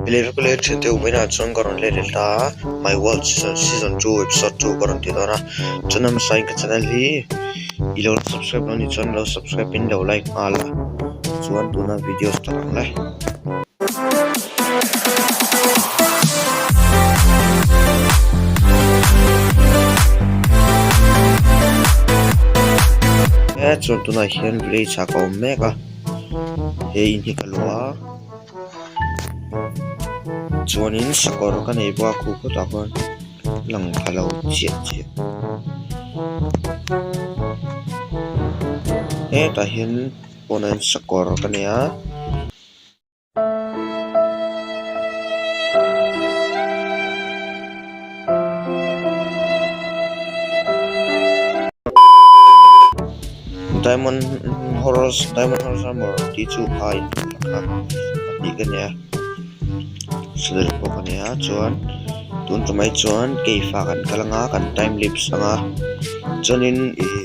Liverpool thiante u vawiinah chuan ka rawn let leh ta a, My World season season 2 episode 2 ka rawn ti dawn a, chuan a hmasa in ka channel hi i lo subscribe lo anih chuan lo subscribe in lo like nghal a, chuan tuna video start ang le. He chuan tunah hian village ah ka awm mek a, he in hi ka luah a. Chuanin sakawr ka nei bawk a khu khawtah khuan lang pha lo chiah chiah hetah hian pawnah hian sakawr ka nei a. Diamond horse diamond horse armor tih chu a in kha pahnih ka nei a saddle pawh ka nei a chuan tun tumah hi chuan cave ah kan kal anga kan time lapse anga chuanin ih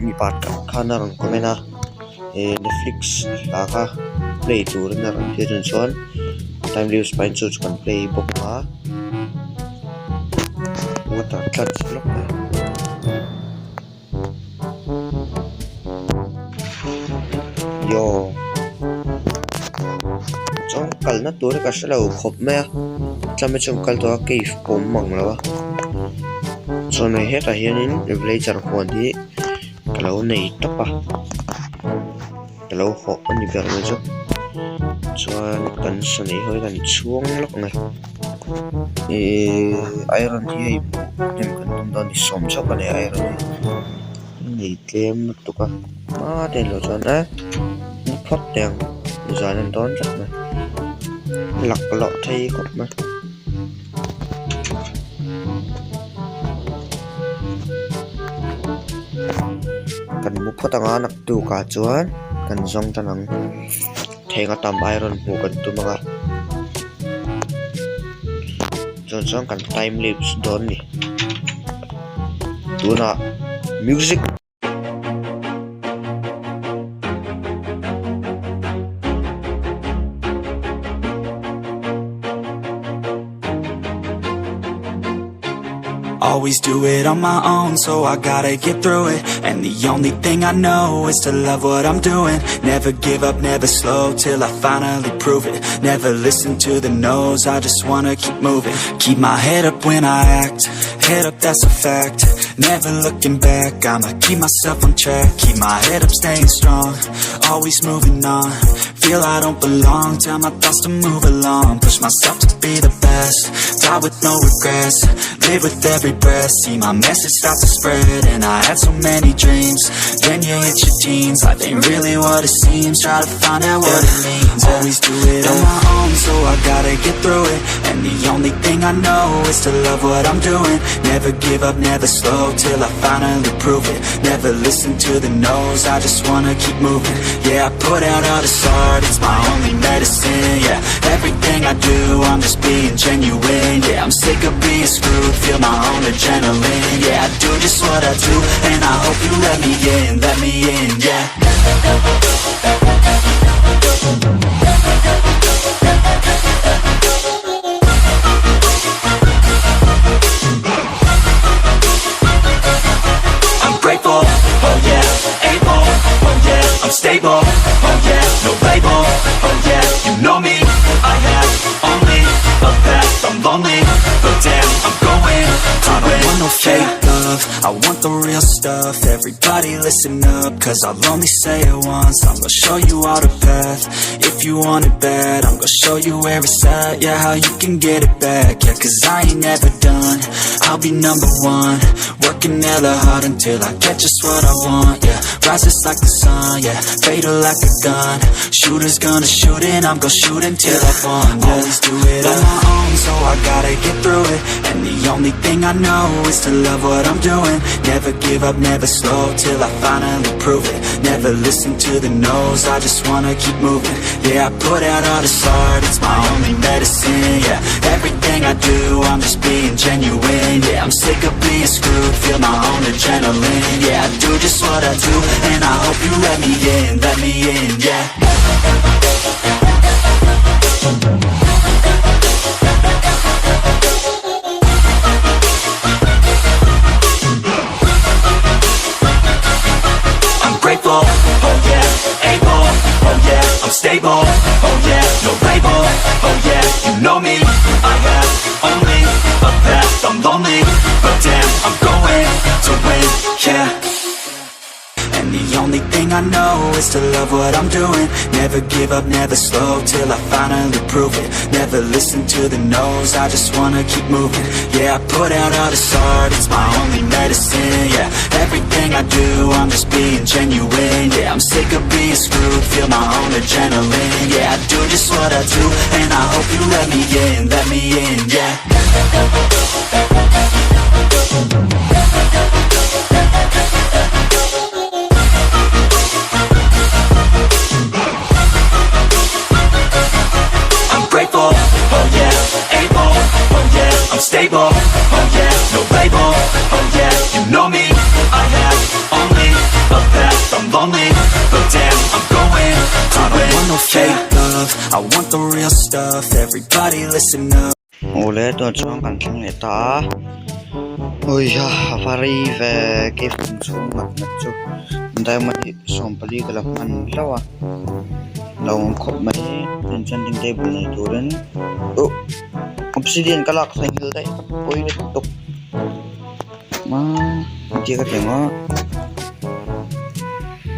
mipa tak khan a rawn comment a eh netflix hla kha play turin a rawn ti a chuan time lapse pahin chu chu kan play bawk a water tlat lawk mai. Yo chuan kalna tur hi ka hre lo khawp mai a tlame chuan kal tawh a cave pawh awm mang lo a chuan hei hetah hianin villager huan hi ka lo nei tawp a ka lo hawh a ni ber mai chu chuan kan sa neih ho hi kan chhuang lawk ang e. Ihh iron hi hei hnim kan tum dawn ni sawm chauh a ni a iron hi nei tlem lutuk a hma te lo chuan e ni phawt teh ang zan en dawn tlat mai laklawh thei khawp mai. Kan mu phawt ang a naktuk ah chuan kan zawng tan ang. Theng a tam iron hmuh kan tum ang a chuan chuan kan time lapse dawn a ni tunah music. Always do it on my own, so I gotta get through it. And the only thing I know is to love what I'm doing. Never give up, never slow, till I finally prove it. Never listen to the no's, I just wanna keep moving. Keep my head up when I act, head up, that's a fact. Never looking back, I'ma keep myself on track. Keep my head up, staying strong, always moving on. Feel I don't belong, tell my thoughts to move along. Push myself to be the best, die with no regrets. Live with every breath, see my message start to spread. And I had so many dreams, then you hit your teens. Life ain't really what it seems, try to find out what it means. Always do it on my own, so I gotta get through it. And the only thing I know is to love what I'm doing. Never give up, never slow, till I finally prove it. Never listen to the no's, I just wanna keep moving. Yeah, I put out all this art, it's my only medicine, yeah. Everything I do, I'm just being genuine, yeah. I'm sick of being screwed, feel my own adrenaline, yeah. I do just what I do, and I hope you let me in, yeah. I'm grateful, oh yeah, able, oh yeah, I'm stable, oh yeah, no label, oh yeah, you know me, I have only a path, I'm lonely, but damn, I'm going to I don't want no fake love, I want the real stuff, everybody listen up, cause I'll only say it once, I'm gonna show you all the path, if you want it bad, I'm gonna show you where it's at, yeah, how you can get it back, yeah, cause I ain't never done, I'll be number one, working hella hard until I get just what I want, yeah, rises like the sun, yeah, fatal like a gun, shooters gonna shoot and I'm gonna shoot until I fall, yeah. Always do it on my own, so I gotta get through it, and the only thing I know is to love what I'm doing, never give up, never slow, till I finally prove it, never listen to the no's, I just wanna keep moving, yeah, I put out all this art, it's my only medicine, yeah, everything I do, I'm just being genuine, yeah, I'm sick of being screwed, feel my own adrenaline, yeah, I do just what I do, and I hope you let me in, yeah. I'm stable, oh yeah, no label, oh yeah, you know me, I have only a path, I'm lonely, but damn, I'm going to win, yeah. And the only thing I know is to love what I'm doing. Never give up, never slow, till I finally prove it. Never listen to the no's, I just wanna keep moving. Yeah, I put out all this art, it's my only medicine, yeah. Everything I do, I'm just being genuine, yeah. I'm sick of being screwed, feel my own adrenaline, yeah. I do just what I do, and I hope you let me in, yeah. I'm grateful, oh yeah, able, oh yeah, I'm stable, oh yeah, no label, oh yeah, you know me, I have only a path, I'm lonely, but damn, I'm going to I don't want no fake love, I want the real stuff, everybody listen up. Awle tunah chuan kan thleng leh ta a uiha a va rei ve cave chung chhung ngat ngat chu diamond hi sawmpali ka la hman hlauh a lo awm khawp mai enchanting table nei turin uh obsidian ka lak thleng nghilh daih pawi lutuk engtia ka tih ang aw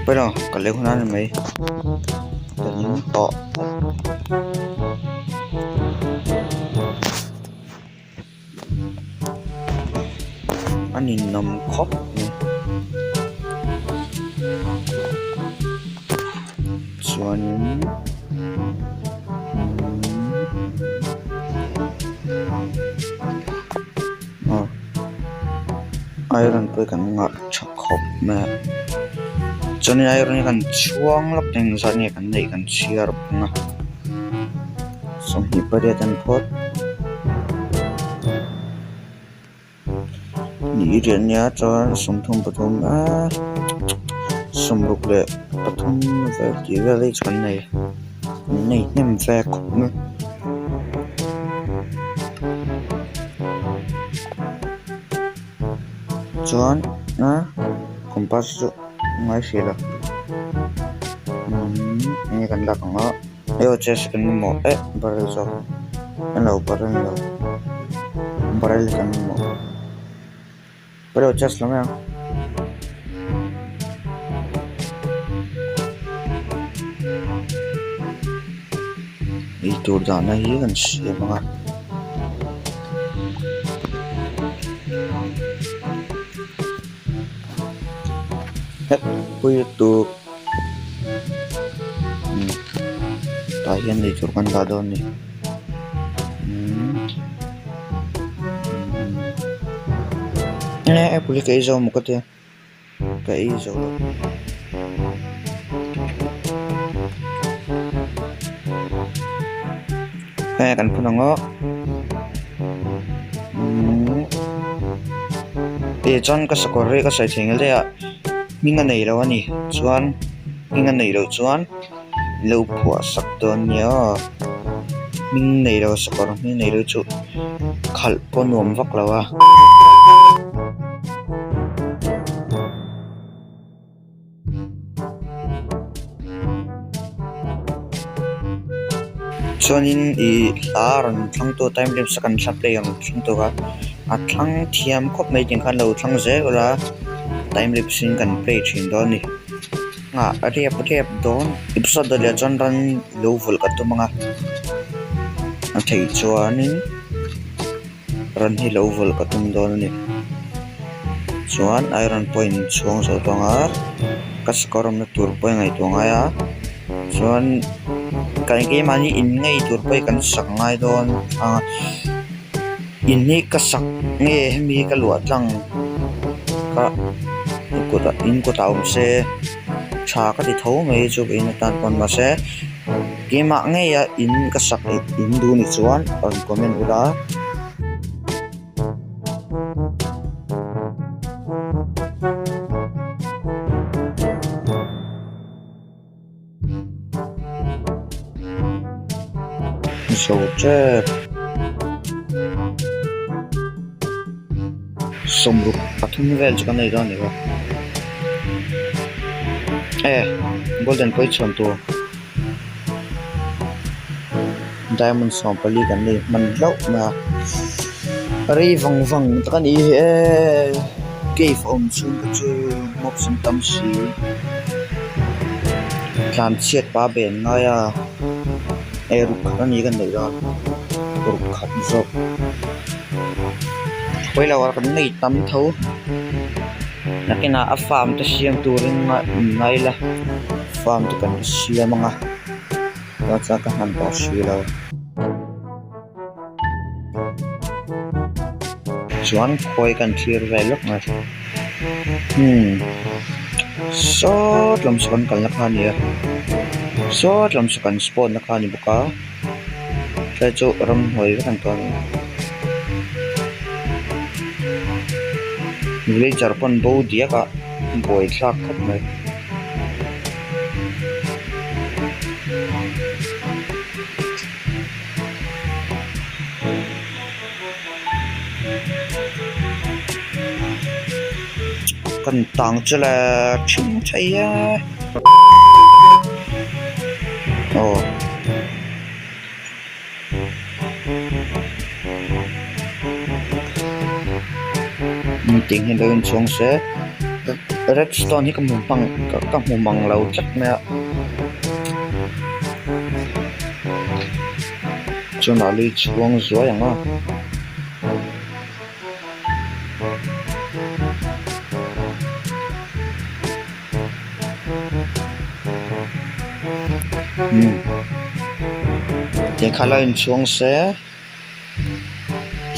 pawi lo ka leh hun a ni mai ka ning tawh. A ninawm khawp mai chuanin umm aw iron pawh hi kan ngah tha khawp mai a chuanin iron hi kan chhuang lawk engzat nge kan neih kan chhiar bawk a 28 an phawt. Ni riah nia chuan 33 a 63 vel tih vel hi chu kan nei an nei hnem ve khawp mai. Chuan a compass chu ngai hrih lo umm enge kan lak ang a. Hei chest kan mamawh eh barrel zawk hello barrel lo barrel kan mamawh hello chest lo mai ang. Eitur dahna hi kan siam ang a. Het pui lutuk. Tah hian ei tur kan dah dawn a ni eh apple hi ka ei zo maw ka tia ka ei zo lo heng kan phun ang aw eh chuan ka sakawr hi ka sawi thei ngel daih a. Hming a nei lo a ni chuan hming a neih loh chuan lo phuah sak dawn nia aw hming nei lo sakawr hming nei lo chu khalh pawh nuam vak lo a. Chuanin ih hla rawn thlang tu time lapse a kan hla play ang thlang tu kha a thlang thiam khawp mai tih khan lo thlang zel ula time lapse in kan play thin dawn a ni ah a riap riap dawn episode dawt leh chuan ran lo vulh ka tum ang a a theih chuanin ran hi lo vulh ka tum dawn a ni chuan iron pawh in chhuang zawh tawng a ka sakawr awmna tur pawh i ngaihtuah ngai a chuan kan keimahni in ngei tur pawh hi kan sak ngai dawn a in hi ka sak nge hemi hi ka luah tlang ka kutah in kutah awm se tha ka ti tho mai chu in atan pawn mahse keimah ngeia in ka sak in duh ni chuan rawn comment ula. Zo tep sawmruk pathum vel chu kan nei dawn a ni bawk e golden pawh hi chhuan tur. Diamond 14 kan nei hman hlauh mai a rei vang vang tak a ni hi e cave a awm chhung te chu mobs an tam si tlan chhiat pa ben ngai a ei ruk khat a ni kan neih dawn ruk khat zawk pawilo a kan nei tam tho nakinah a farm te siam turin ngai ila farm te kan siam ang a. Chuan ka hman tawh si lo. Chuan khawi kan thlir vel lawk mai. Hmm sawt lam saw kan kalna kha a ni a sawt lam saw kan spawn na kha a ni bawk a tlai chu ramhnuai vek an tawh a ni. Villager pawn bo diak a buaithlak khawp mai. Kan tang chu le thing thei e aw. Meeting hi lo inchhung se redstone hi ka hmu hmang ka hmu mang lo tlat mai a chuan a lui chhuang zuai ang a. Tikha la inchhung se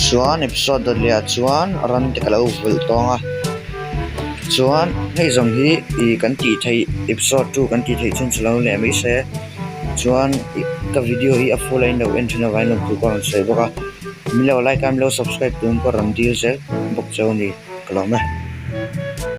chuan episode dawt leh ah chuan ran te ka lo vulh tawng a chuan hei zawng hi ih kan tih theih episode two kan tih theih chhun chu lo leh mai se chuan ka video hi a full a in lo en thin avangin lawm thu ka rawn sawi bawk a min lo like a min lo subscribe tur in ka rawn dil zel bawk cheu a ni ka lawm e.